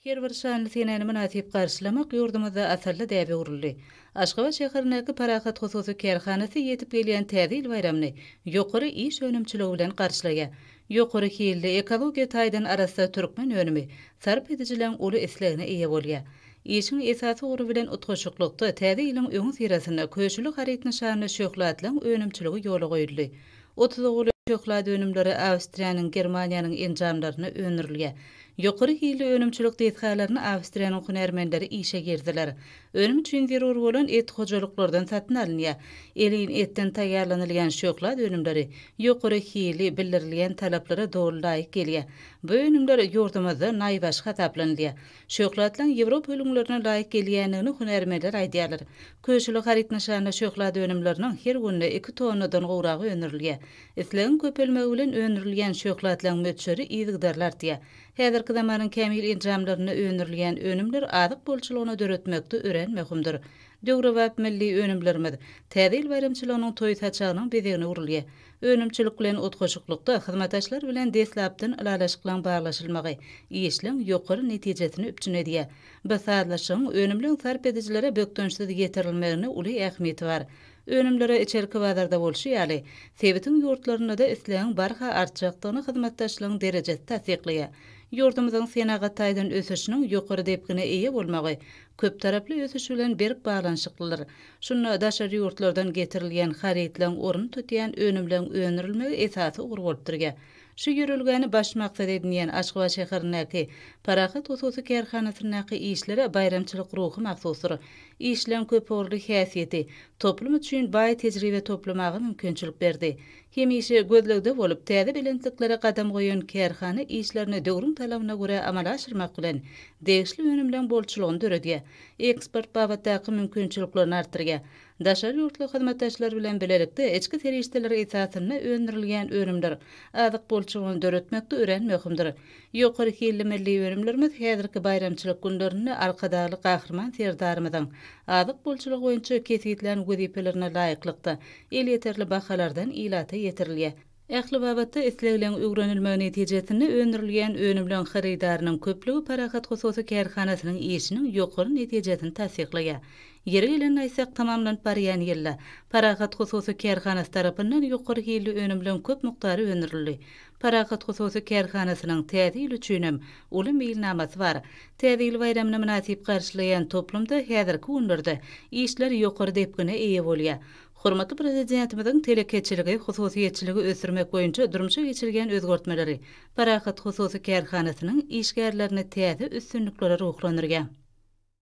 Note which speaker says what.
Speaker 1: Her bir şanly senäni mynasyp garşylamak ýurdumyzda asylly däbe öwrüldi. Aşgabat şäherindäki Parahat hususy kärhanasy ýetip gelýän Täze ýyl baýramyny ýokary iş önümçiligi bilen garşylaýar. Ýokary hilli, ekologiýa taýdan arassa türkmen önümi sarp edijileriň uly islegine eýe bolýar. Işiň esasy ugry bilen utgaşyklykda Täze ýylyň öňüsyrasynda Köşüli haryt nyşanly şöhlatlaryň önümçiligi ýola goýuldy. 30 golaý şöhlat önümleri Awstriýanyň, Germaniýanyň enjamlarynda öndürilýär. Ýokary hilli önümçilik desgalaryny Awstriýanyň hünärmenleri işe girdiler. Önüm üçin zerur bolan et hojalyklardan satyn alynýar. Elin etden taýýarlanylýan şöhlat önümleri ýokary hili, bildirilýän talaplara doly laýyk gelýär. Bu önümler ýurdumyzda naýbaşy hasaplanylýar. Şöhlatlaryň ýewropa ülňülerine laýyk gelýändigini hünärmenler aýdýarlar. Köşüli haryt nyşanly şöhlat önümleriniň her günde iki tonnadan gowragy öndürilýär. Islegiň köpelmegi bilen öndürilýän şöhlatlaryň möçberi yzygiderli artýar. Häzirki zamanyň kämil enjamlarynda öndürilýän önümler azyk bolçulygyny döretmekde örän möhümdir. Döwrebap milli önümlerimiz Täze ýyl baýramçylygynyň toý saçagynyň bezegine öwrülýär. Önümçilik bilen utgaşyklykda hyzmatdaşlar bilen deslapdan ylalaşyklaryň baglaşylmagy işleň ýokary netijesini üpjün edýär. Bu sazlaşygyň önümleň sarp edijilere bökdençsiz ýetirilmeginde uly ähmiýeti bar. Önümlere içerki bazarda bolşy ýaly, sebitiň ýurtlarynda-da islegiň barha artjakdygyny hyzmatdaşlygyň derejesi tassyklaýar. Ýurdumyzyň senagat taýdan ösüşiniň ýokary depgine eýe bolmagy köptaraply ösüş bilen berk baglanyşyklydyr. Şunda daşary ýurtlardan getirilýän harytlaryň ornuny tutýan önümleriň öndürilmegi esasy ugur bolup durýar. Şu ýörelgäni baş maksat edinýän Aşgabat şäherindäki Parahat hususy kärhanasyndaky işlere baýramçylyk ruhy mahsusdyr. Işleň köpugurly häsiýeti toplum üçin baý tejribe toplamaga mümkinçilik berdi. Hemişe gözlegde bolup, täze belentliklere gadam goýan kärhana işlerini döwrüň talabyna görä amala aşyrmak bilen, degişli önümleň bolçulygyny döredýär, eksport babatdaky mümkinçiliklerini artdyrýar. Daşary ýurtly hyzmatdaşlar bilen bilelikde içki serişdeler esasynda öndürilýän önümler azyk bolçulygyny döretmekde örän möhümdir. Ýokary hilli milli önümlerimiz häzirki baýramçylyk günlerinde Arkadagly Gahryman Serdarymyzyň azyk bolçulygy boýunça kesgitlän wezipelerine laýyklykda, elýeterli bahalardan ilata ýetirilýär. Ähli babatda islegleriň öwrenilmegi netijesinde öndürilýän önümleň hyrydarynyň köplügi Parahat hususy kärhanasynyň işiniň ýokary netijesini tassyklaýar. Ýeri gelende aýtsak, tamamlanyp barýan ýylda Parahat hususy kärhanasy tarapyndan ýokary hilli önümleň köp mukdary öndürildi. Parahat hususy kärhanasynyň Täze ýyl üçinem uly meýilnamasy bar. Täze ýyl baýramyny mynasyp garşylaýan toplumda häzirki günlerde işler ýokary depgine eýe bolýar. Hormatly Prezidentimiziň telekeçiligi, hususyýetçiligi ösdürmek boýunça durmuşa geçirilýän özgertmeleri Parahat hususy kärhanasynyň işgärlerini täze üstünliklere ruhlandyrýar.